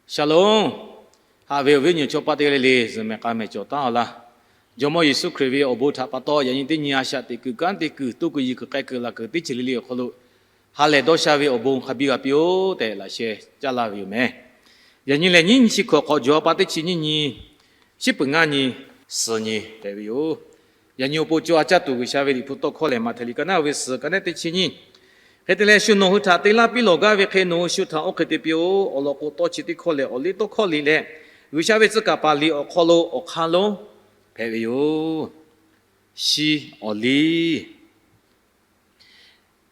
Shalom. Haꞈ ve awˬ viˉ awˬ nyi chaw paˆ teˇ g'aˇ le le, zuhꞈ mehˍ k'a mehˍ cawˬ taˉ-a laˇ. Jawˇmawˇ Yeˍsuˆ Hkriꞈ ve awˬ bon htaꞈ pa taw, yaꞈ nyi teˇ nyi a shaꞈ teꞈ kuiˬ kanˉ te kuiˬ toˇ kuiˬ yiˬ kuiˬ k'ai kuiˬ laˬ kuiˬ teˇ ceuˬ le le awˬ hk'aw lo ha lehˬ dawˇ sha ve awˬ bon hk'a biˇ g'a piˇ-oˆ tehꞈ laꞈ sheh caˇ laˇ ve yoˬ meh. Yaꞈ nyi lehˬ, nyiˇ nyi chi hkawꞈ hk'awꞈ jawˬ-a pa teˇ chi nyiˇ nyi, shiˉ peuˬ ngaˇ nyi, suhˍ nyi hpehꞈ ve yoˬ. Yaꞈ nyi awˬ pon co a caˇ tuˬ G'uiˬsha ve Liꞈ hpu tawˇ hkawˇ lehˬ, Maꞈhtehˍ liꞈ ka naˉ ve suhˍ ka naˉ teˇ chi nyiˇ. Hk'e te leh, shu nawˬ hui htaꞈ te laˇ piˇ lawˬ gaˇ ve hk'e, nawˬ hui shu htaꞈ oˇ hk'e te piˇ-oˆ. Awˬ lawn k'o, tawˇ chi teˇ hkawˇ lehˬ, awˬ liˇ tawˇ hkawˇ liꞈ leh G'uiˬsha ve tcuh kaˍ paˍ liꞈ awˬ hk'aw lo awˬ hk'aˇ lonˉ hpehꞈ ve yoˬ. Shi awˬ liˇ.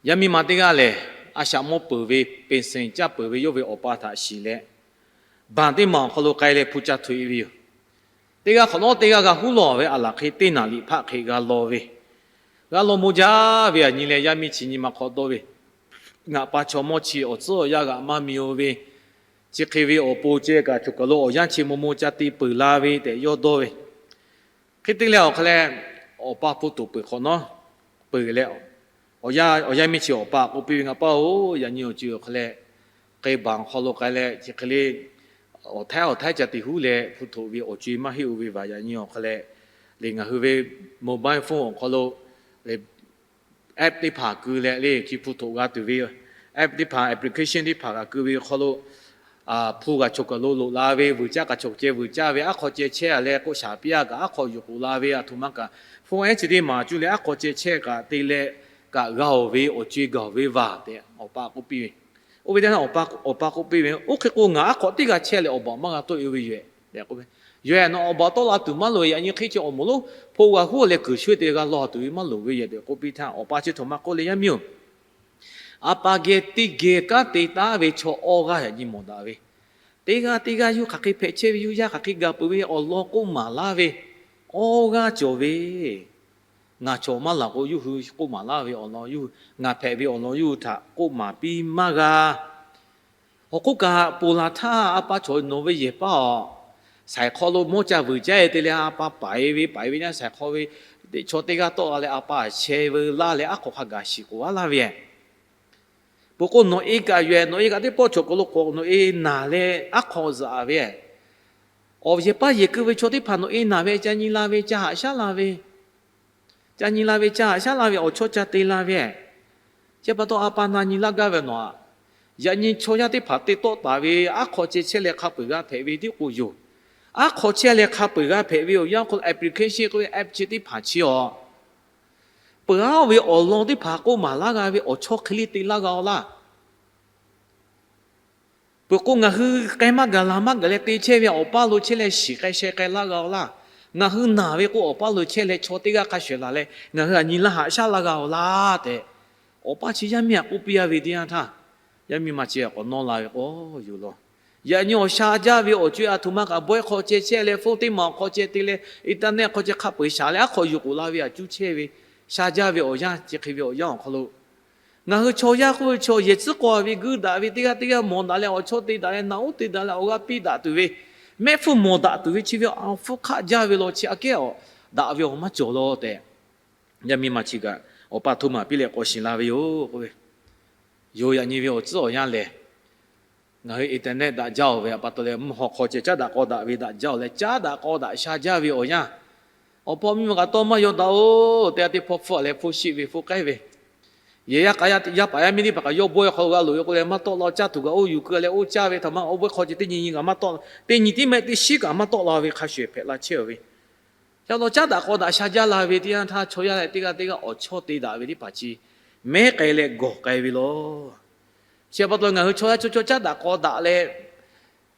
Yaˇ miˇ ma teˇ g'aˇ lehˬ, a shaꞈ mawˇ peuˬ ve, pension caˇ peuˬ ve yawˇ ve awˬ pa htaꞈ shiˍ leh, banˍ teˇ maˬ awˬ hk'aw lo k'ai leh hpu ca htoꞈ-e ve yoˬ. Teˇ g'aˇ hk'awꞈ nawˉ teˇ g'aˇ g'a huˉ lawˬ ve a laˬ hk'e, teˇ naˍ liꞈ hpaˆ hk'e g'a law ve, g'a law maw jaˇ ve. Yaꞈ nyi leh, yaˇ miˇ chi nyi ma hk'aw dawˇ ve, ngaˬ pa chaw mawˇ chi awˬ tcuhˉ awˬ yanˇ g'aꞈ maˇ mi-o ve, chi hk'e ve awˬ pon ceh kaꞈ choˬ kaˬ lo awˬ yanˇ chi maw maw ca te peuˬ la ve tehꞈ yawˇ dawˇ ve. Hk'e te leh awˬ hk'a leh, awˬ pa hpu toꞈ peuˬ hk'awꞈ nawˉ peuˬ leh, awˬ yanˇ, awˬ yanˇ miˇ chi awˬ pa k'oˆ piˇ ve, Ngaˬ pa-oˬ, yaꞈ nyi awˬ co awˬ hk'a leh, k'ai banˍ awˬ hk'aw lo k'ai leh, chi hk'e le awˬ htaiˉ awˬ htaiˉ ca te huˉ leh hpu toꞈ ve awˬ co-e maˇ heˆ-o ve vaˬ. Yaꞈ nyi awˬ hk'a leh, le ngaˬ hui ve mobile phone awˬ hk'aw lo le app teˇ hpaˍ keu leh le chi hpu toꞈ g'a tuˬ ve, app teˇ hpaˍ, application teˇ hpaˍ g'a keu ve awˬ hk'aw lo hpu g'a choˬ kaˬ lo loꞈ la ve, vuiˬ caˇ kaꞈ choˬ ceh vuiˬ caˇ ve, aˉ hk'aw ceh chehˇ-a leh k'oˆ shaˍ piˇ-a kaꞈ, aˉ hk'aw yuˬ k'oꞈ la ve, a htoꞈ ma kaꞈ hpu ehˉ chi teˇ maˬ cuˇ leh aˉ hk'aw ceh chehˇ kaꞈ te leh kaꞈ g'a-oˬ ve, awˬ co-e gaˬ-oˬ ve vaˬ tehꞈ awˬ pa k'oˆ piˇ ve. Oˇ ve teˇ yanˇ awˬ pa k'oˆ piˇ ve, Oˇ hk'e k'o, ngaˬ aˉ hk'awꞈ teˇ g'aˇ chehˇ leh awˬ baˬ maˇ g'a tawˆ-e ve yoˬ. Yoˬ-eh, nawˬ awˬ baˬ tawˆ la tuˬ maˇ loˍ ve. Yaꞈ nyi hk'e chi awˬ moˍ lonˉ hpu g'a huˉ leh kuiˬ sho-e te g'a law tuˬ ve maˇ loˍ ve yoˬ tehꞈ k'oˆ piˇ htaˇ, awˬ pa chi htoꞈ ma k'oˆ le, Yaˇ miˇ-oˬ, a pa geh teˇ geh kanˉ te taˉ ve chaw awˇ g'aˇ yaꞈ nyi mawˬ daꞈ ve, teˇ g'aˇ teˇ g'aˇ yawˇ hk'aˬ hk'e hpehꞈ chehˇ ve, yawˇ yaˇ hk'aˬ hk'e gaˬ peuˬ ve awˬ lawn k'oˆ maˍ laˇ ve awˇ g'aˇ cawˬ ve. Ngaˬ chaw maˇ laˬ k'o, yawˇ hui k'oˆ maˍ laˇ ve awˬ lawn, yawˇ hui ngaˬ hpehꞈ ve awˬ lawn yawˇ hui htaꞈ k'oˆ maˍ piˇ maˇ g'a. Awˬ hk'oˆ kaꞈ, ponˬ laˬ htaˇ a pa chaw nawˬ ve yehˬ paˇ-oˬ, saiˍ hk'aw lo mawˇ ca vuiˬ caˇ-e te leh, a pa paiˍ ve paiˍ ve naˇ saiˍ hk'aw ve teꞈ chaw teˇ g'aˇ tawˆ la leh, a pa sheh veu laˇ leh aˉ hk'aw hk'a gaˬ shiˍ k'oˍ aˉ laˇ ve yoˬ. Peuˬ k'o, nawˬ-e kaꞈ yoˬ-eh, nawˬ-e kaꞈ teˇ pawˆ chaw k'aw lo k'awꞈ nawˬ-e naˬ leh aˉ hk'aw zuhꞈ-a ve yoˬ. Awˬ yehˬ paˇ yehˬ keu ve chaw teˇ hpaˍ nawˬ-e naˬ ve ca nyi la ve, ca haꞈ shaˉ la ve, ca nyi la ve, ca haꞈ shaˉ la ve awˬ chawˇ ca te la ve yoˬ. Chi pa taw, a pa na nyi laˇ gaˇ ve nawˬ-a, yaꞈ nyi chaw yaˇ teˇ hpaˍ te tawˆ taˍ ve aˉ hk'aw ceh chehˇ leh hk'a peu-eˬ g'a hpehꞈ ve tiˉ k'o yoˬ. Aˉ hk'aw chehˇ leh hk'a peu-eˬ g'a hpehꞈ ve awˬ yanˇ awˬ hk'aw lo application k'oˆ ve app chi teˇ hpaˍ chi-aˬ, peuˬ-aˬ ve awˬ lawn teˇ hpaˍ k'oˆ maˍ laˇ g'a ve awˬ chawˇ hk'e le te laˇ g'a-aw laˇ. Peuˬ k'o, ngaˬ hui k'ai maˇ gaˬ laˬ maˇ gaˬ leh te chehˇ ve awˬ paˇ lo chehˇ leh shiˍ k'ai sheh k'ai laˇ g'a-aw laˇ. Ngaˬ hui naˬ ve k'o, awˬ paˇ lo chehˇ leh chaw teˇ g'aˇ hk'a shuˍ laˬ leh ngaˬ hui aˬ nyi laˇ haꞈ shaˉ laˇ g'a-aw laˇ tehꞈ, awˬ pa chi yaˇ miˇ aꞈ k'oˆ piˇ-a ve teˇ yanˇ htaˇ, yaˇ miˇ ma chi k'awꞈ nawˇ la ve k'o, yoˬ law. Yaꞈ nyi awˬ sha jaˇ ve awˬ co-e a htoꞈ ma kaꞈ bawehˇ hk'aw ceh chehˇ leh, phone teˇ maˬ awˬ hk'aw ceh te leh, internet hk'aw ceh hk'a peu-eˬ shaˍ leh aˉ hk'aw yuˬ k'oˍ la ve aꞈ cuˇ chehˇ ve, sha jaˇ ve awˬ yanˇ chi hk'e ve awˬ yanˇ awˬ hk'aw lo ngaˬ hui chaw yaˇ k'oˆ ve chaw yehˬ tcuhˉ k'aw ve guiˇ daꞈ ve teˇ g'aˇ teˇ g'aˇ mawˬ daꞈ leh awˬ chawˇ te daꞈ leh naꞈ uˉ te daꞈ leh awˬ g'aˇ piˇ daꞈ tuˬ ve, mehˆ hpfuhˇ mawˬ daꞈ tuˬ ve chi ve awˬ hpfuhˇ hk'aˆ jaˇ ve law chi aꞈ kehˉ awˬ daꞈ ve awˬ maˇ cawˬ law tehꞈ, yaˇ miˇ ma chi kaꞈ awˬ pa htoꞈ ma piˇ leh k'awꞈ shiˍ la ve yoˬ k'oˆ ve. Yoˬ, yaꞈ nyi ve awˬ tcuhˉ awˬ yanˇ lehˬ, ngaˬ hui internet daꞈ jaˇ-oˬ ve aꞈ pa taw leh mvuhˇ haw hk'aw ceh caˉ daꞈ k'aw daꞈ ve daꞈ jaˇ-oˬ leh caˉ daꞈ k'aw daꞈ sha jaˇ ve awˬ yanˇ, awˬ pa awˬ miˇ ma kaꞈ tawˇ maˇ yaw daꞈ-oˬ tehꞈ, a teˇ hpawˇ hpfuhˇ leh hpfuhˇ shiˆ ve hpfuhˇ k'ehˉ ve, yehˬ yaˇ k'a yaˇ yaˇ paˍ yaˇ miˇ teˇ hpaˍ kaꞈ yawˇ bawehˇ hk'aw lo g'a loꞈ ve k'o leh maˇ tawˆ la, caˇ tuˬ kaꞈ oˇ yuˬ keu leh oˇ caˇ ve htaꞈ ma awˬ bawehˇ hk'aw ceh teˇ nyi nyi kaꞈ maˇ tawˆ, teˇ nyi tiˉ mehˆ teˇ shiˉ kaꞈ maˇ tawˆ la ve hk'a shuˍ hpehꞈ la chehˇ-oˬ ve, yaꞈ law caˉ daꞈ k'aw daꞈ sha jaˇ la ve teˇ yanˇ htaˇ, chaw yaˇ leh teˇ g'aˇ teˇ g'aˇ awˬ chawˇ te daꞈ ve teˇ hpaˍ chi mehˉ k'ai leh gawˬ k'ai ve law. Chi pa taw ngaˬ hui chaw yaˇ chaw chaw caˉ daꞈ k'aw daꞈ leh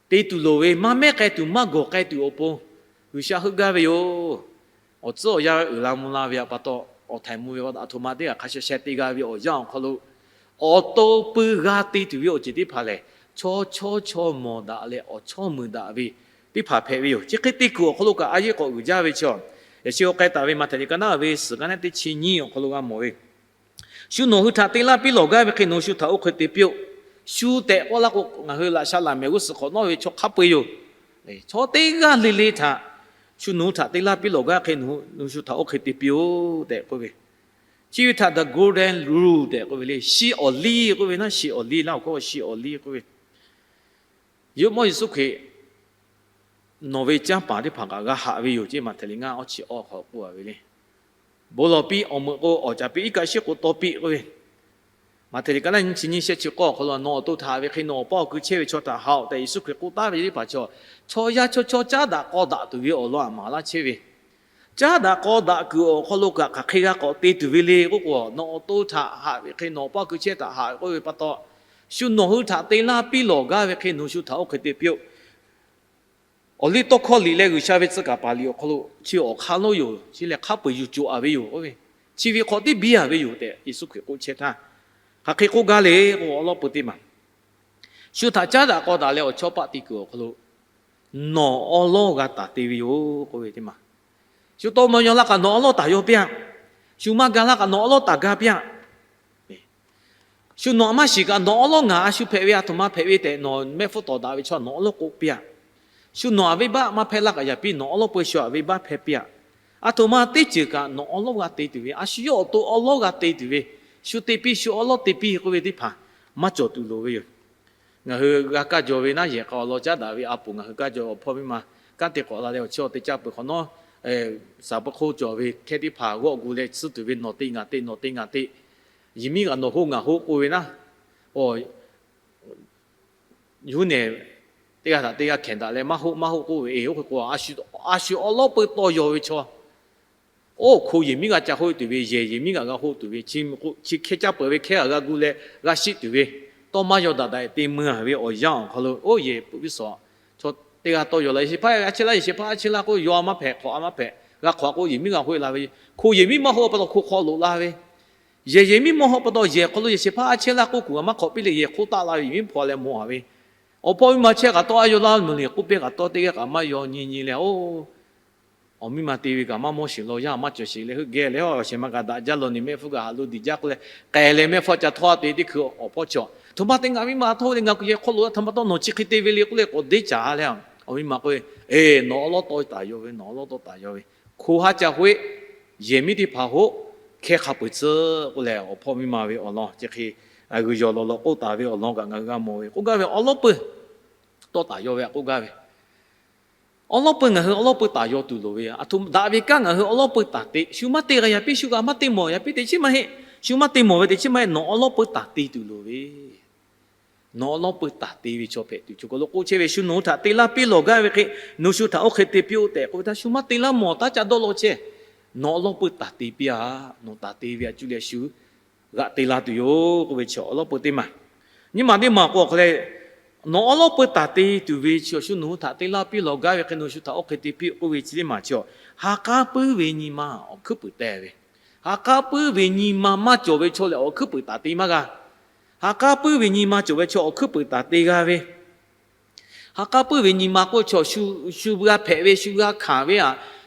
te tuˬ loˍ ve, maˇ mehˉ k'ai tuˬ maˇ gawˬ k'ai tuˬ awˬ pon G'uiˬsha heuˆ gaˇ ve yoˬ. Awˬ tcuhˉ awˬ yanˇ uiˍ la mvuh la ve aꞈ pa taw, awˬ htaiˍ mvuh ve aꞈ htoꞈ ma teˇ g'aˇ hk'a shuˍ shuˍ te g'a ve awˬ yanˇ awˬ hk'aw lo, awˬ to pui g'a te tuˬ ve awˬ ceuˬ teˇ hpaˍ lehˬ, chaw chaw chaw mawˬ daꞈ leh awˬ chawˇ muiˬ daꞈ ve teˇ hpaˍ hpehꞈ ve yoˬ. Chi hk'e te kuiˬ awˬ hk'aw lo kaꞈ a yeˇ k'awꞈ uiˍ jaˇ ve chi, yaꞈ shi awˬ k'ai taˍ ve Maꞈhtehˍ liꞈ ka naˉ ve suhˍ ka naˉ teˇ chi nyiˇ awˬ hk'aw lo g'a mawˬ ve, Shu nawˬ hui htaꞈ te laˇ piˇ lawˬ gaˇ ve hk'e nawˬ hui shu htaꞈ oˇ hk'e te piˇ-oˆ. Shu tehꞈ k'oˆ laˇ k'o, ngaˬ hui laꞈ sha laꞈ mehˍ g'uˇ suhˍ hk'awꞈ nawˉ ve chaw hk'a peu-eˬ yoˬ. Chaw teˇ g'aˇ le le htaꞈ shu nawˬ hui htaꞈ te laˇ piˇ lawˬ gaˇ hk'e nawˬ hui shu htaꞈ oˇ hk'e te piˇ-oˆ tehꞈ k'oˆ ve. Chi ve htaꞈ the golden rule tehꞈ k'oˆ ve le. Shi awˬ liˇ k'oˆ ve naˉ, shi awˬ liˇ laˇ awˬ hkawˇ, shi awˬ liˇ k'oˆ ve Yawˇ mawˇ Yeˍsuˆ Hkriꞈ nawˬ ve canˇ paˍ teˇ hpaˍ kaꞈ g'a haꞈ ve yoˬ ceˇ. Maꞈhtehˍ liꞈ ngaˇ awˇ chi awˇ hk'aw k'oˆ a ve le. Bon lawˬ piˇ, awˬ meuꞈ k'o awˍ caˍ piˇ, iˉ kaˆ shiˉ k'o taw piˇ k'oˆ ve. Maꞈhtehˍ liꞈ ka naˇ nyiˇ chi nyiˇ shehˆ chi k'awˇ awˬ hk'aw lo, nawˬ awˬ to htaꞈ haꞈ ve hk'e nawˬ awˬ paˇ awˬ ku chehˇ ve chaw htaꞈ haꞈ-oꞈ tehꞈ Yeˍsuˆ Hkriꞈ k'oˆ taˉ ve teˇ hpaˍ chaw, chaw yaˇ chaw chaw caˉ daꞈ k'aw daꞈ tuˬ ve awˬ lawn aꞈ maˍ laˇ chehˇ ve, caˉ daꞈ k'aw daꞈ kuiˬ awˬ hk'aw lo kaꞈ hk'aˬ hk'e g'a k'awꞈ te tuˬ ve le k'oˆ k'o, nawˬ awˬ to htaꞈ haꞈ ve hk'e nawˬ awˬ paˇ awˬ ku chehˇ htaꞈ haꞈ ve k'oˆ ve pa taw, shu nawˬ hui htaꞈ te laˇ piˇ lawˬ gaˇ ve hk'e nawˬ shu htaꞈ oˇ hk'e te piˇ-oˆ. Awˬ liˇ tawˇ hkawˇ liꞈ leh G'uiˬsha ve tcuh kaˍ paˍ liꞈ awˬ hk'aw lo chi awˬ hk'aˇ lonˉ yoˬ, chi lehˬ hk'a peu-eˬ yuˬ cawˬ a ve yoˬ k'oˆ ve, chi ve hk'awꞈ tiˉ biˇ a ve yoˬ tehꞈ Yeˍsuˆ Hkriꞈ k'oˆ chehˇ htaˇ, hk'aˬ hk'e k'oˆ gaˇ le k'o, awˬ lawˉ peuˬ teˇ maˬ, shu htaꞈ caˉ daꞈ k'aw daꞈ leh awˬ chawˇ paˆ te kuiˬ awˬ hk'aw lo nawˬ awˉ lawˉ g'a taˍ te ve yoˬ k'oˆ ve teˇ maˬ. Shu tawˇ maw yaw laˇ kaꞈ nawˬ awˉ lawˉ taˍ yaw piˇ-aˆ. Shu maˇ ga laˇ kaꞈ nawˬ awˉ lawˉ taˍ ga piˇ-aˆ. Shu nawˬ aꞈ maˇ shiˍ kaꞈ nawˬ awˉ lawˉ ngaˬ a shu hpehꞈ ve, a htoꞈ ma hpehꞈ ve tehꞈ nawˬ mehˆ hpfuhˇ tawˍ daꞈ ve chaw nawˬ awˉ lawˉ k'oˆ piˇ-aˆ. Shu nawˬ aꞈ venˇbaˆ maˇ hpehˇ laˇ kaꞈ yaꞈ piˇ nawˬ awˉ lawˉ peu shu aꞈ venˇbaˆ hpehˇ piˇ-aˆ. A htoꞈ ma teˇ ceuˬ kaꞈ nawˬ awˉ lawˉ g'a te tuˬ ve, a shu yawˇ awˬ to awˉ lawˉ g'a te tuˬ ve, shu te piˇ shu awˉ lawˉ te piˇ k'oˆ ve teˇ hpaˍ maˇ cawˬ tuˬ loˍ ve yoˬ. Ngaˬ hui g'a kaˇ jaw ve naˉ yehˬ k'a awˬ lawn caˉ daꞈ ve a poˍ ngaˬ hui kaˇ jaw awˬ hpawˇ miˇ ma kanˉ te k'awꞈ la leh awˬ chawˇ te caˇ peuˬ hk'awꞈ nawˉ, saˍ peuˬ hk'oˆ cawˬ ve hkehˇ teˇ hpaˍ g'awˆ gu leh tsuhˇ tuˬ ve nawˬ te ngaˬ te nawˬ te ngaˬ te, yehˬ miˉ kaꞈ nawˬ hoˆ ngaˬ hoˆ k'oˆ ve naˉ, yawˇ huˉ nehˬ teˇ g'aˇ htaꞈ teˇ g'aˇ hkenˍ daꞈ leh maˇ hoˆ maˇ hoˆ k'oˆ ve, eˬ, oˇ hk'e k'o a shu awˬ lawˉ peu tawˇ yaw ve chaw, oˇ hko yehˬ miˉ g'a ca hoˆ tuˬ ve, yehˬ yehˬ miˉ g'a g'a hoˆ tuˬ ve, chi chi hkehˇ caˇ peuˬ ve hkehˇ g'a gu leh g'a shiˆ tuˬ ve, tawˇ maˇ yaw daꞈ daꞈ te mui a ve awˬ yanˇ awˬ hk'aw lo, oˇ yehˬ puiˉ piˇ suhˍ chaw teˇ g'aˇ tawˇ yaw la, yehˬ shehˍ hpaˇ g'a chehˇ laˇ, yehˬ shehˍ hpaˇ a chehˇ laˇ k'oˆ, yaw a maˇ hpehꞈ, hk'awꞈ a maˇ hpehꞈ, g'a hk'awꞈ k'o yehˬ miˉ g'a hoˆ la ve, hko yehˬ miˉ maˇ hoˆ pa taw hko hk'aw loꞈ la ve, yehˬ yehˬ miˉ maˇ hoˆ pa taw yehˬ hk'aw lo yehˬ shehˍ hpaˇ a chehˇ laˇ k'oˆ kuˬ a maˇ hk'awꞈ piˇ leh yehˬ hk'oˆ taˆ la ve, yehˬ miˉ hpaw leh mawˬ a ve, awˬ hpawˇ miˇ ma chehˇ kaꞈ tawˇ a yaw laˇ meuˬ le k'oˆ piˇ kaꞈ tawˇ teˇ g'aˇ kaꞈ maˇ yaw nyi nyi leh, oˇ, awˬ miˇ ma te ve kaꞈ maˇ mawˇ sheˍ law, yaˇ maˇ cawˬ sheˍ leh heuˆ geh leh, awˬ shehˍ ma kaꞈ daꞈ jaˇ law, neˬ mehˆ hpfuhˇ kaꞈ haꞈ lo diˬ jaˇ k'oˆ leh, k'ai leh mehˆ hpfuhˇ ca htawˇ te teˇ hkui awˬ hpawˇ chi, a htoꞈ ma te ngaˬ miˇ ma htawˇ le, ngaˬ kuˬ yehˬ hk'aw loꞈ a htoꞈ ma tawˇ nawˬ chi hk'e te ve le k'oˆ leh k'awꞈ deˇ caˍ leh, awˬ miˇ ma k'oˆ ve, Eˬ, nawˬ awˉ lawˉ tawˇ taˍ yaw ve, nawˬ awˉ lawˉ tawˇ taˍ yaw ve, hko haˉ ca hoˆ, yehˬ miˉ teˇ hpaˍ hoˆ, hkehˇ hk'a peu-eˬ tcuhˉ k'oˆ leh, awˬ hpawˇ miˇ ma ve awˬ lawn chi hk'e g'uiˬ yawˬ lawˬ lawˬ k'oˆ taˍ ve awˬ lawn kaꞈ ngaˬ hui g'a mawˬ ve, k'oˆ gaˇ ve awˉ lawˉ peu tawˇ taˍ yaw ve a k'oˆ gaˇ ve, awˉ lawˉ peu ngaˬ hui awˉ lawˉ peu taˍ yaw tuˬ loˍ ve, a htoꞈ daꞈ ve kanˉ ngaˬ hui awˉ lawˉ peu taˍ te, shu maˇ te g'a yaꞈ piˇ shu g'a maˇ te mawˬ yaꞈ piˇ teꞈ chiˉ maˇ heˆ, shu maˇ te mawˬ ve teꞈ chiˉ maˇ heˆ, nawˬ awˉ lawˉ peu taˍ te tuˬ loˍ ve, nawˬ awˉ lawˉ peu taˍ te ve chaw hpehꞈ tuˬ, choˬ kaˬ lo k'oˆ chehˇ ve, shu nawˬ hui htaꞈ te laˇ piˇ lawˬ gaˇ ve hk'e, nawˬ shu htaꞈ oˇ hk'e te piˇ-oˆ tehꞈ k'oˆ ve htaˇ, shu maˇ te laˇ mawˬ taˉ ca dawˇ law chehˇ. Nawˬ awˉ lawˉ peu taˍ te piˇ-a. Nawˬ taˍ te ve a cuˇ leh shu g'aꞈ te la tuˬ yoˬ k'oˆ ve chi awˉ lawˉ peu teˇ maˬ. Nyiˇ maˬ teˇ maˬ k'o awˬ hk'aw leh, nawˬ awˉ lawˉ peu taˍ te tuˬ ve chi awˬ shu nawˬ hui htaꞈ te laˇ piˇ lawˬ gaˇ ve hk'e nawˬ shu htaꞈ oˇ hk'e te piˇ k'oˆ ve chi teˇ maˬ chi, ha k'aˉ puiˉ ve nyi ma awˬ hkuiˉ puiˍ teh ve, ha k'aˉ puiˉ ve nyi ma maˇ cawˬ ve chaw lehˬ awˬ hkuiˉ puiˍ taˍ te maˇ g'a. Ha k'aˉ puiˉ ve nyi ma cawˬ ve chaw awˬ hkuiˉ puiˍ taˍ te g'a ve, ha k'aˉ puiˉ ve nyi ma k'oˆ chaw shu g'a hpehꞈ ve, shu g'a hkanˍ ve aꞈ,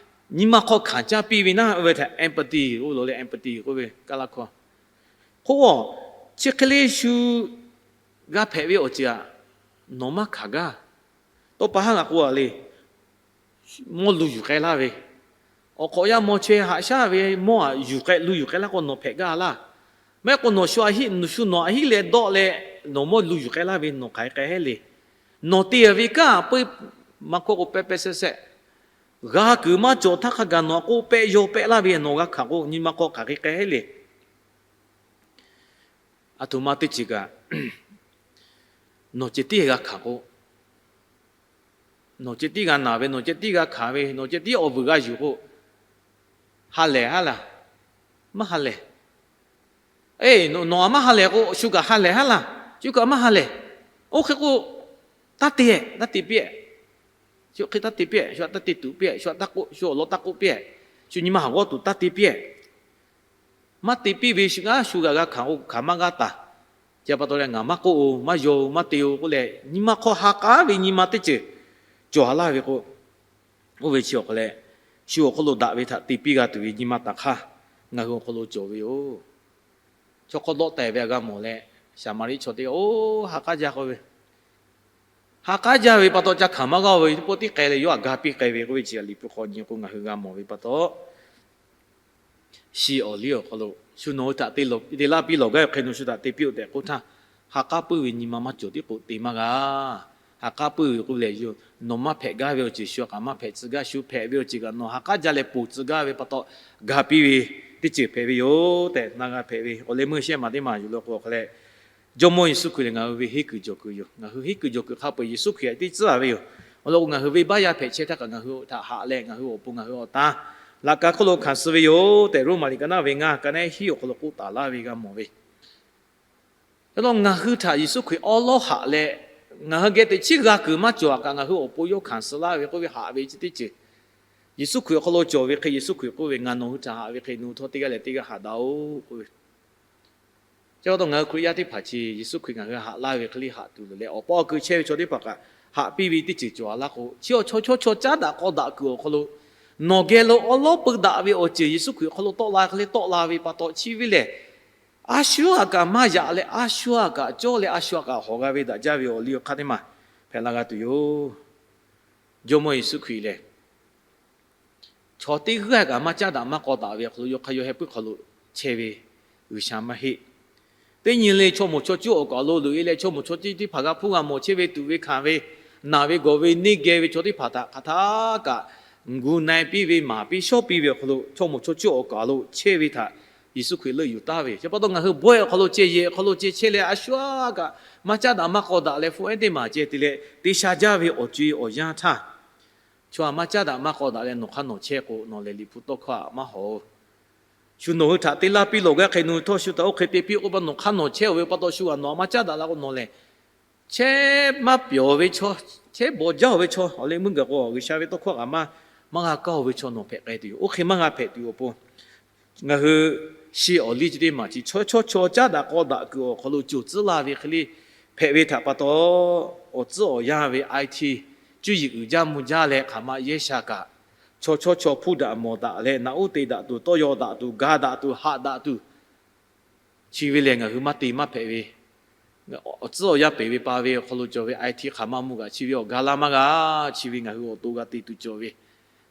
nyi ma hk'aw hkanˍ caˇ piˇ ve naˉ, oˇ ve htaꞈ empathy k'oˆ loˬ leh, empathy k'oˆ ve kaˇ laˇ hkawˇ. K'o, chi hk'e le shu g'a hpehꞈ ve awˬ ceuˬ aꞈ, nawˬ maˇ hkanˍ gaˇ. Tawˇ pa haˉ g'a k'oˆ a le, mawˇ lu yuˬ k'ai laˇ ve, awˬ hk'awꞈ yaˇ maw chaweh haꞈ shaˉ ve mawˇ aꞈ yuˬ k'ai, lu yuˬ k'ai laˇ k'o nawˬ hpehꞈ gaˇ laˇ. Maˇ heˆ k'o nawˬ shu a hiˆ, shu nawˬ a hiˆ leh dawˆ leh, nawˬ mawˇ lu yuˬ k'ai laˇ ve nawˬ hk'aˬ hk'e k'ai heˆ le. Nawˬ te a ve kanˉ a peu, maˇ hkawˇ k'o pehˇ pehˇ sehˉ sehˆ, g'a kuiˬ maˇ cawˬ htaˇ hk'a gaˬ nawˬ a k'oˆ pehˆ yaw pehˆ laˇ ve nawˬ g'a hkanˍ k'o, nyi ma hk'aw hk'aˬ hk'e k'ai heˆ le. A htoꞈ ma teˇ ceuˬ kaꞈ, nawˬ ceh tiˉ g'a hkanˍ k'o, nawˬ ceh tiˉ g'a naˬ ve, nawˬ ceh tiˉ g'a hkanˍ ve, nawˬ ceh tiˉ awˬ vuiˬ g'a yuˬ k'o, ha lehˬ haˉ laˇ, maˇ ha lehˬ. Eˬ, nawˬ a maˇ ha lehˬ k'o, shu kaꞈ ha lehˬ haˉ laˇ, shu kaꞈ maˇ ha lehˬ. Oˇ hk'e k'o, taˇ te, taˇ te piˇ, shu hk'e taˇ te piˇ, shu a taˇ te tuˬ piˇ, shu a taˇ k'oˆ, shu awˬ lawn taˇ k'oˆ piˇ, shu nyi ma haˍ g'awˇ tuˬ taˇ te piˇ. Maˇ te piˇ ve shu g'aˇ shu g'aꞈ g'a hkanˍ k'o, hkanˍ maˇ g'aˇ taˍ. Chi pa taw leh ngaˬ maˇ k'oˆ-oˬ, maˇ yaw-oˬ, maˇ te-oˬ k'oˆ leh, nyi ma hk'aw ha k'aˉ ve nyi ma teˇ ceuˬ cawˬ a laˇ ve k'o, oˇ ve chi awˬ hk'aw leh, shu awˬ hk'aw lo daꞈ ve htaꞈ te piˇ g'a tuˬ ve nyi ma taˍ hk'aˇ ngaˬ hui awˬ hk'aw lo cawˬ ve yoˬ. Chaw hk'aw dawˆ tehˬ ve a g'a mawˬ leh, Saˍmaˍriˆ chaw teˇ g'aˇ oˇ ha k'aˉ jaˇ k'oˆ ve, ha k'aˉ jaˇ ve pa taw ca hkanˍ maˇ g'aˇ-oˬ ve, teˇ pawˆ tiˉ k'ai leh yawˇ htaꞈ ga piˇ k'ai ve k'oˆ ve chi a Liꞈ hpu hk'aw nyi k'o ngaˬ hui g'a mawˬ ve pa taw, shi awˬ liˇ awˬ hk'aw lo shu nawˬ hui htaꞈ te laˇ piˇ lawˬ gaˇ ve hk'e nawˬ shu htaꞈ te piˇ-oˆ tehꞈ k'oˆ htaˇ, ha k'aˉ puiˉ ve nyi ma maˇ cawˬ tiˉ k'o te maˇ g'a. Ha k'aˉ puiˉ ve k'oˆ lehˬ, nawˬ maˇ hpehꞈ gaˇ ve awˬ ceuˬ shu kaꞈ maˇ hpehꞈ tcuh gaˇ, shu hpehꞈ ve awˬ ceuˬ kaꞈ nawˬ ha k'aˉ jaˇ leh ponˬ tcuh gaˇ ve pa taw, ga piˇ ve teˇ ceuˬ hpehꞈ ve yoˬ tehꞈ na g'a hpehꞈ ve awˬ leh meuˇ shehˆ maˬ teˇ maˬ yuˬ la k'o hk'a leh, Jawˇmawˇ Yeˍsuˆ Hkriꞈ lehˬ ngaˬ hui ve henˇ kuiˬ jawˬ kuiˬ yoˬ. Ngaˬ hui henˇ kuiˬ jawˬ kuiˬ hk'a peu-eˬ Yeˍsuˆ Hkriꞈ htaꞈ teˇ tcuhˉ a ve yoˬ. Awˬ lawn k'o, ngaˬ hui venˇbaˆ yaˇ hpehꞈ chehˇ htaˇ kaꞈ ngaˬ hui htaꞈ haꞈ leh ngaˬ hui awˬ pon ngaˬ hui awˬ tan laꞈ ka hk'oˆ lo hkanˍ suh ve yoˬ tehꞈ, Roˉmaꞈ liꞈ ka naˉ ve ngaˇ, ka naˉ hiˉ awˬ hk'aw lo k'oˆ taˍ laˇ ve g'a mawˬ ve. Yaꞈ hk'aˇ, ngaˬ hui htaꞈ Yeˍsuˆ Hkriꞈ awˉ lawˉ haꞈ leh, ngaˬ hui geh teꞈ chiˉ g'a kuiˬ maˇ cawˬ kaꞈ ngaˬ hui awˬ pon yawˇ hkanˍ suh laˇ ve k'oˆ ve haꞈ ve chi teˇ ceuˬ, Yeˍsuˆ Hkriꞈ awˬ hk'aw lo cawˬ ve hk'e Yeˍsuˆ Hkriꞈ k'oˆ ve, Ngaˬ nawˬ hui htaꞈ haꞈ ve hk'e nawˬ hui htawˇ teˇ g'aˇ leh teˇ g'aˇ haꞈ daꞈ-oꞈ k'oˆ ve. Chi pa taw ngaˬ hui Hkriꞈ yaˇ teˇ hpaˍ chi Yeˍsuˆ Hkriꞈ ngaˬ hui haꞈ laˇ ve hk'e le haꞈ tuˬ loˬ leh, awˬ pa awˬ ku chehˇ ve chaw teˇ hpaˍ kaꞈ haꞈ piˇ ve teˇ ceuˬ cawˬ a laˇ k'o, chi awˬ chaw chaw chaw caˉ daꞈ k'aw daꞈ kuiˬ awˬ hk'aw lo nawˬ geh lo awˉ lawˉ peu daꞈ ve awˬ ceuˬ Yeˍsuˆ Hkriꞈ awˬ hk'aw lo tawˆ la hk'e le tawˆ la ve pa taw, chi ve lehˬ a shu aꞈ kaꞈ maˇ yaꞈ leh a shu aꞈ kaꞈ cawˇ leh a shu aꞈ kaꞈ hawˬ g'a ve daꞈ jaˇ ve awˬ liˇ awˬ hk'aˇ teˇ maˬ hpehꞈ la g'a tuˬ yoˬ. Jawˇmawˇ Yeˍsuˆ Hkriꞈ lehˬ, chaw teˇ g'aˇ kaꞈ maˇ caˉ daꞈ maˇ k'aw daꞈ ve awˬ hk'aw lo yawˇ hk'aˇ yawˇ heh puiˉ hk'aw lo chehˇ ve G'uiˬsha maˇ heˆ. Teˇ nyi le chaw moˍ chaw cuˇ awˬ kaˍ lo loꞈ e leh chaw moˍ chaw cuˇ teˇ hpaˍ g'a hpuˇ g'a mawˬ chehˇ ve, tuꞈ ve hkanˍ ve, naˬ ve gawˬ ve neˇ geh ve chaw teˇ hpaˍ htaꞈ hk'aˬ htaˇ kaꞈ gu na e piˇ ve, maˍ piˇ shawˉ piˇ ve awˬ hk'aw lo chaw moˍ chaw cuˇ awˬ kaˍ lo chehˇ ve htaꞈ Yeˍsuˆ Hkriꞈ leuˆ yuˬ taˍ ve. Chi pa taw ngaˬ hui bawehˇ awˬ hk'aw lo ceh yehˬ awˬ hk'aw lo ceh chehˇ leh a shu aꞈ kaꞈ maˇ caˉ daꞈ maˇ k'aw daꞈ leh hpu ehˉ teˇ maˬ ceh te leh te sha jaˇ ve awˬ co e awˬ yanˇ htaˇ, chaw aꞈ maˇ caˉ daꞈ maˇ k'aw daꞈ leh nawˬ hk'aˇ nawˬ chehˇ k'o, nawˬ lehˬ Liꞈ hpu tawˇ hkawˇ aꞈ maˇ hawˍ-oˬ. Shu nawˬ hui htaꞈ te laˇ piˇ lawˬ gaˇ hk'e nawˬ hui htawˇ shu htaꞈ oˇ hk'e te piˇ k'oˆ pa nawˬ hk'aˇ nawˬ chehˇ-oˬ ve pa taw shu aꞈ nawˬ aꞈ maˇ caˉ daꞈ la k'o nawˬ lehˬ chehˇ maˇ pyawˬ ve chaw, chehˇ bawˬ jaˇ-oˬ ve chaw, awˬ leh meuˇ gaˬ k'o G'uiˬsha ve tawˇ hkawˇ kaꞈ maˇ maˇ g'a kaˇ-oˬ ve chaw nawˬ hpehꞈ k'ai tuˬ yoˬ. Oˇ hk'e maˇ g'a hpehꞈ tuˬ awˬ pon ngaˬ hui shi awˬ liˇ chi teˇ maˬ chi chaw chaw chaw caˉ daꞈ k'aw daꞈ kuiˬ awˬ hk'aw lo coˬ tcuhˉ la ve hk'e le hpehꞈ ve htaꞈ pa taw, awˬ tcuhˉ awˬ yanˇ ve I T cuˇ yiˍ uiˍ jaˇ mvuh jaˇ leh hk'aˬ ma yehˇ sha kaꞈ, chaw chaw chaw hpuˇ daꞈ mawˬ daꞈ leh naꞈ uˉ te daꞈ tuˬ, tawˇ yaw daꞈ tuˬ, ga daꞈ tuˬ, haꞈ daꞈ tuˬ, chi ve lehˬ ngaˬ hui maˇ te maˇ hpehꞈ ve, awˬ tcuhˉ awˬ yanˇ peuˬ ve pa ve awˬ hk'aw lo cawˬ ve I T hk'aˬ ma mvuh kaꞈ chi ve awˬ ga laˇ maˇ g'a. Chi ve ngaˬ hui awˬ to g'a te tuˬ cawˬ ve,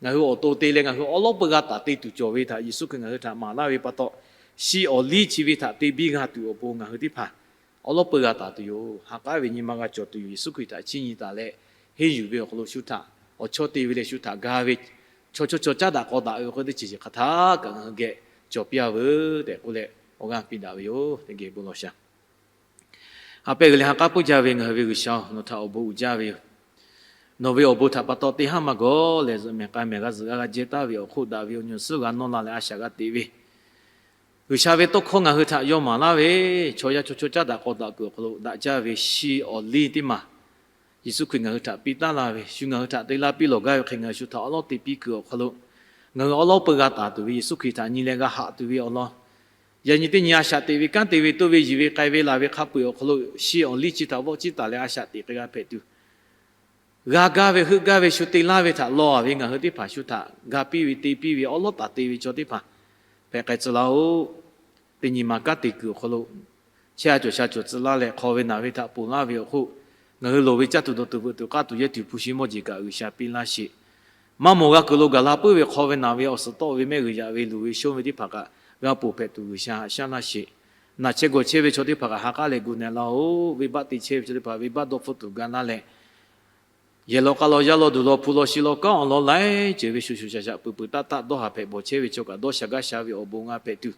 ngaˬ hui awˬ to te leh ngaˬ hui awˉ lawˉ peu g'a taˍ te tuˬ cawˬ ve htaꞈ Yeˍsuˆ Hkriꞈ ngaˬ hui htaꞈ maˍ laˇ ve pa taw, shi awˬ liˇ chi ve htaꞈ te biˇ g'a tuˬ awˬ pon ngaˬ hui teˇ hpaˍ awˉ lawˉ peu g'a taˍ tuˬ yoˬ. Ha k'aˉ ve nyi ma g'a cawˬ tuˬ yoˬ. Yeˍsuˆ Hkriꞈ htaꞈ chiˇ nyi taˍ leh henˇ yuˬ ve awˬ hk'aw lo shu htaꞈ awˬ chawˇ te ve leh shu htaꞈ ga ve chaw chaw chaw caˉ daꞈ k'aw daꞈ ve awˬ hk'aw teˇ ceuˬ chi hk'aˬ htaˇ kaꞈ ngaˬ hui geh cawˬ piˇ-a veuˬ tehꞈ k'oˆ leh awˬ g'aˇ piˇ daꞈ ve yoˬ. Teˇ geh bon lawˬ shaˍ. Ha pehˇ g'uiˬ leh ha k'aˉ puiˉ jaˇ ve ngaˬ hui ve G'uiˬsha-oˬ, nawˬ htaꞈ awˬ bon uiˍ jaˇ ve yoˬ. Nawˬ ve awˬ bon htaꞈ pa taw teˇ haˉ maˇ gawˬ leh zuhꞈ mehˍ k'ai mehˍ g'a zuhꞈ g'a g'a jehˇ taˍ ve awˬ hk'oˆ daꞈ ve awˬ nyi awˬ suhˉ g'a nawˇ la leh a shaꞈ g'a teꞈ ve G'uiˬsha ve tawˇ hkawˇ ngaˬ hui htaꞈ yaw maˍ laˇ ve, chaw yaˇ chaw chaw caˉ daꞈ k'aw daꞈ kuiˬ awˬ hk'aw lo daꞈ jaˇ ve shi awˬ liˇ teˇ maˬ, Yeˍsuˆ Hkriꞈ ngaˬ hui htaꞈ piˇ taˉ la ve, shu ngaˬ hui htaꞈ te laˇ piˇ lawˬ gaˇ ve hk'e ngaˬ hui shu htaꞈ awˉ lawˉ te piˇ kuiˬ awˬ hk'aw lo, ngaˬ hui awˉ lawˉ peu g'a taˍ tuˬ ve Yeˍsuˆ Hkriꞈ htaꞈ nyi leh g'a haꞈ tuˬ ve awˬ lawn, yaꞈ nyi teˇ nyi a shaꞈ teꞈ ve kanˉ te ve toˇ ve yuˬ ve k'ai ve laˬ ve hk'a peu-eˬ awˬ hk'aw lo shi awˬ liˇ chi htaꞈ vawˆ ciˇ taˍ leh a shaꞈ teꞈ k'ai g'a hpehꞈ tuˬ, g'a gaˇ ve heuˆ gaˇ ve shu te laˇ ve htaꞈ lawˬ ve ngaˬ hui teˇ hpaˍ shu htaꞈ ga piˇ ve te piˇ ve awˉ lawˉ taˍ te ve chaw teˇ hpaˍ hpehꞈ k'ai tcuh laˇ-oˆ. Teˇ nyi ma kanˉ te kuiˬ awˬ hk'aw lo chehˇ a cawˬ sha cawˬ tcuh laˇ leh hk'aw ve naˬ ve htaꞈ ponˬ laˇ ve awˬ hk'oˆ, ngaˬ hui loˍ ve caˇ tuˬ dawˬ tuˬ veuꞈ tuˬ k'aˇ tuˬ yehˇ tuˬ hpu shi mawˇ jeˬ kaꞈ G'uiˬsha piˇ laˇ sheˍ. Maˇ mawˬ g'a kuiˬ lo gaˬ la puiˉ ve hk'aw ve naˬ ve awˬ suhˍ tawˆ ve mehˆ g'uiˬ yaꞈ ve luˬ ve shonˇ ve teˇ hpaˍ kaꞈ g'a ponˬ hpehꞈ tuˬ G'uiˬsha haꞈ shaˉ laˇ sheˍ. Naˬ chehˇ gawˬ chehˇ ve chaw teˇ hpaˍ kaꞈ ha k'aˉ leh gu na laˇ-oˆ. Venˇbaˆ te chehˇ ve chaw teˇ hpaˍ venˇbaˆ dawˇ hpfuhˆ tuˬ ga laˇ leh, yehˬ law k'a law yaˇ law duˬ law hpu law shi law kanˉ awˬ lawn laiˉ ceuˬ ve shuˍ shuˍ shaˍ shaˍ peuˬ peuˬ taˆ taˆ dawˇ haˍ hpehꞈ bawˬ chehˇ ve chaw kaꞈ dawˇ sha gaˇ sha ve awˬ bon g'a hpehꞈ tuˬ,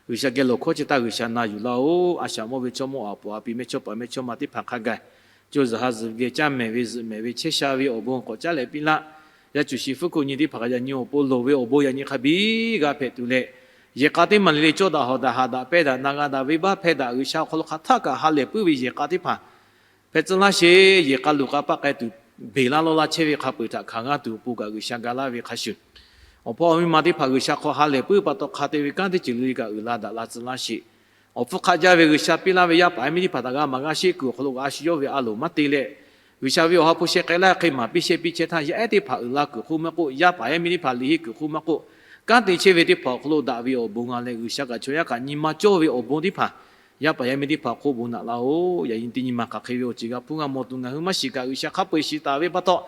G'uiˬsha geh lawˬ hkawˇ chi taˇ G'uiˬsha na yuˬ laˇ-oˆ. A shaꞈ mawˇ ve chaw mawˇ aˬ poꞈ aˬ pi mehˇchawˇ paˍ mehˇchawˇma teˇ hpaˍ hk'a gaˬ, co zuhˬ ha zuhˬ geh caˇ mehˍ ve zuhꞈ mehˍ ve chehˇ sha ve awˬ bon k'awꞈ caˉ leh piˇ laˇ. Yaˇ cuˬ shi fuˉ hkuˆ nyi teˇ hpaˍ kaꞈ yaꞈ nyi awˬ pon loˍ ve awˬ bon yaꞈ nyi hk'a biˇ g'a hpehꞈ tuˬ leh, yehˬ k'a teˇ maˬ le le cawˇ daꞈ hawˍ daꞈ haꞈ daꞈ pehnˇ daꞈ na g'a daꞈ venˇbaˆ hpehˇ daꞈ G'uiˬsha awˬ hk'aw lo hk'aˬ htaˇ kaꞈ ha lehˬ puiˉ ve yehˬ k'a teˇ hpaˍ hpehꞈ tcuh laˇ sheˍ. Yehˬ k'a luˬ k'a paˆ k'ai tuˬ, beˬ laˇ lawˇ laˇ chehˇ ve hk'a peu-eˬ htaꞈ hkanˍ g'aˇ tuˬ awˬ pon kaꞈ G'uiˬsha ga laˇ ve hk'a shuˍ, awˬ hpawˇ awˬ miˇ ma teˇ hpaˍ G'uiˬsha hk'aw ha lehˬ puiˉ pa taw hk'a te ve kanˉ teˇ ceuˬ le le kaꞈ uiˍ la daꞈ la tcuh laˇ sheˍ. Awˬ hpfuhˇ hk'aˆ jaˇ ve G'uiˬsha piˇ laˇ ve yaˇ paˍ yaˇ miˇ teˇ hpaˍ htaꞈ g'a maˍ g'a sheˆ kuiˬ awˬ hk'aw lo g'a shu yawˇ ve a loˍ maˇ te leh, G'uiˬsha ve awˬ ha hpu sheh k'ai laˇ hk'e maˍ piˇ shehˆ piˇ chehˇ htaˇ, yaˇ ehˉ teˇ hpaˍ uiˍ la kuiˬ hk'oˆ maˇ k'oˆ, yaˇ paˍ yaˇ miˇ teˇ hpaˍ liꞈ henˇ kuiˬ hk'oˆ maˇ k'oˆ, kanˉ te chehˇ ve teˇ hpaˍ awˬ hk'aw lo daꞈ ve awˬ bon g'a leh G'uiˬsha kaꞈ chaw yaˇ kaꞈ nyi ma cawˇ ve awˬ bon teˇ hpaˍ yaˇ paˍ yaˇ miˇ teˇ hpaˍ awˬ hk'oˆ bon naꞈ laˇ-oˆ. Yaꞈ nyi teˇ nyi ma hk'aˬ hk'e ve awˬ ceuˬ g'a hpuˇ g'a mawˬ tuˬ ngaˬ hui maˇ shiˍ kaꞈ G'uiˬsha hk'a peu-eˬ shiˍ taˍ ve pa taw,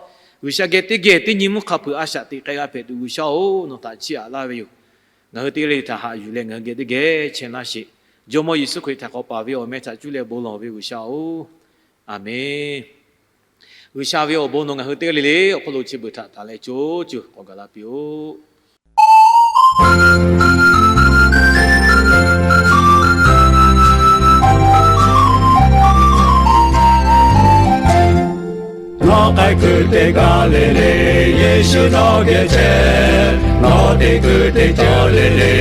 G'uiˬsha geh teˇ geh teˇ nyi mvuhˇ hk'a peu-eˬ a shaꞈ teꞈ k'ai g'a hpehꞈ tuˬ G'uiˬsha-oˬ, nawˬ htaꞈ chiˇ aꞈ laˇ ve yoˬ. Ngaˬ hui teˇ g'aˇ le le htaꞈ haꞈ yuˬ leh ngaˬ hui geh teˇ geh chehˇ laˇ sheˍ. Jawˇmawˇ Yeˍsuˆ Hkriꞈ htaꞈ k'awꞈ paˍ ve awˬ meh htaꞈ cuˇ leh bon lawˬ ve G'uiˬsha-oˬ, Aˍmenˇ. G'uiˬsha ve awˬ bon nawˬ ngaˬ hui teˇ g'aˇ le le awˬ hk'aw lo chi beuꞈ htaꞈ taˍ leh co co k'awꞈ gaˬ la piˇ-oˆ. Nawˬ k'ai kuiˬ teˇ g'aˇ le le, Yeˍsuˆ nawˬ geh chehˇ. Nawˬ te kuiˬ teˇ ceuˬ le le,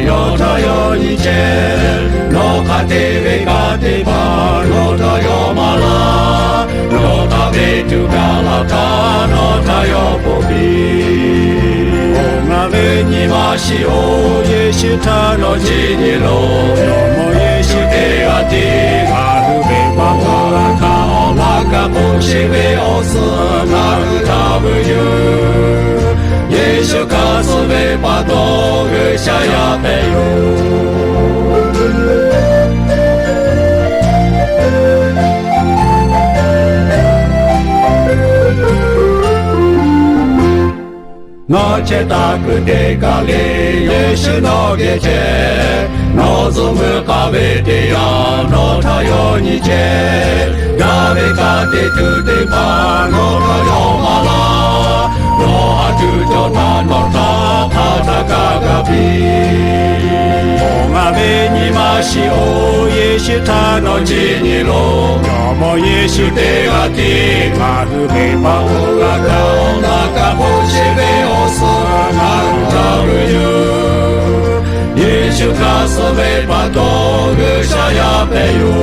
yawˇ htaꞈ yawˇ nyi chehˇ. Nawˬ hk'a te ve kanˉ teˇ hpaˍ yawˇ htaꞈ yawˇ maˍ laˇ. Nawˬ htaꞈ ve tuꞈ gaˬ la htaˇ, nawˬ htaꞈ yawˇ ponˬ piˇ. Oˬ, ngaˬ ve nyi ma shiˍ-oˬ, Yeˍsuˆ htaꞈ nawˬ chi nyi loˬ. Jawˇmawˇ Yeˍsuˆ teˇ g'aˇ tiˉ ngaˬ hui ve pa taw laˇ htaˇ, awˬ laꞈ ka hk'oˆ sheˍ ve awˬ suhˍ ngaˬ hui htaꞈ vuiˬ yuˬ. Yeˍsuˆ hk'a suh ve pa taw, G'uiˬsha yaˇ hpehꞈ yoˬ. Nawˬ chehˇ taˍ kuiˬ teˇ g'aˇ le, Yeˍsuˆ nawˬ geh chehˇ. Nawˬ zuhꞈ meuˇ k'aˍ ve teˇ yanˇ, nawˬ htaꞈ yawˇ nyi chehˇ. Gaˬ ve kanˉ te tuˬ teˇ hpaˍ nawˬ htaꞈ yawˇ maˍ laˇ. Nawˬ a tuˬ cawˬ htaˇ, nawˬ htaꞈ hk'a htaˇ kaˇ gaˇ piˇ. Oˬ, ngaˬ ve nyi ma shiˍ-oˬ, Yeˍsuˆ htaꞈ nawˬ chi nyi loˬ. Jawˇmawˇ Yeˍsuˆ teˇ g'aˇ tiˉ ngaˬ hui ve pa taw laˇ htaˇ, awˬ laꞈ ka hk'oˆ sheˍ ve awˬ suhˍ ngaˬ hui htaꞈ vuiˬ yuˬ. Yeˍsuˆ hk'a suh ve pa taw, G'uiˬsha yaˇ hpehꞈ yoˬ.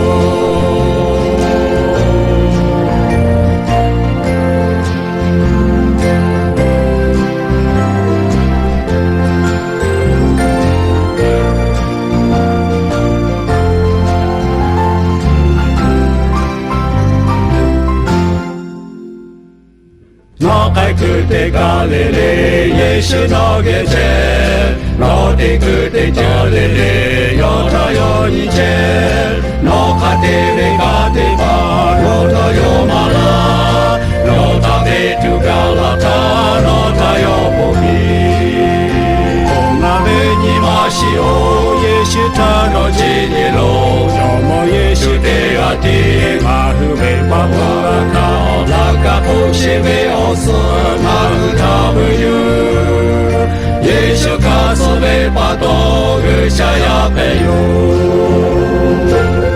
Nawˬ k'ai kuiˬ teˇ g'aˇ le le, Yeˍsuˆ nawˬ geh chehˇ. Nawˬ te kuiˬ teˇ ceuˬ le le, yawˇ htaꞈ yawˇ nyi chehˇ. Nawˬ hk'a te ve kanˉ teˇ hpaˍ yawˇ htaꞈ yawˇ maˍ laˇ. Nawˬ htaꞈ ve tuꞈ gaˬ la htaˇ, nawˬ htaꞈ yawˇ ponˬ piˇ. Oˬ, ngaˬ ve nyi ma shiˍ-oˬ, Yeˍsuˆ htaꞈ nawˬ chi nyi loˬ. Jawˇmawˇ Yeˍsuˆ teˇ g'aˇ tiˉ ngaˬ hui ve pa taw laˇ htaˇ, awˬ laꞈ ka hk'oˆ sheˍ ve awˬ suhˍ ngaˬ hui htaꞈ vuiˬ yuˬ. Yeˍsuˆ hk'a suh ve pa taw, G'uiˬsha yaˇ hpehꞈ yoˬ.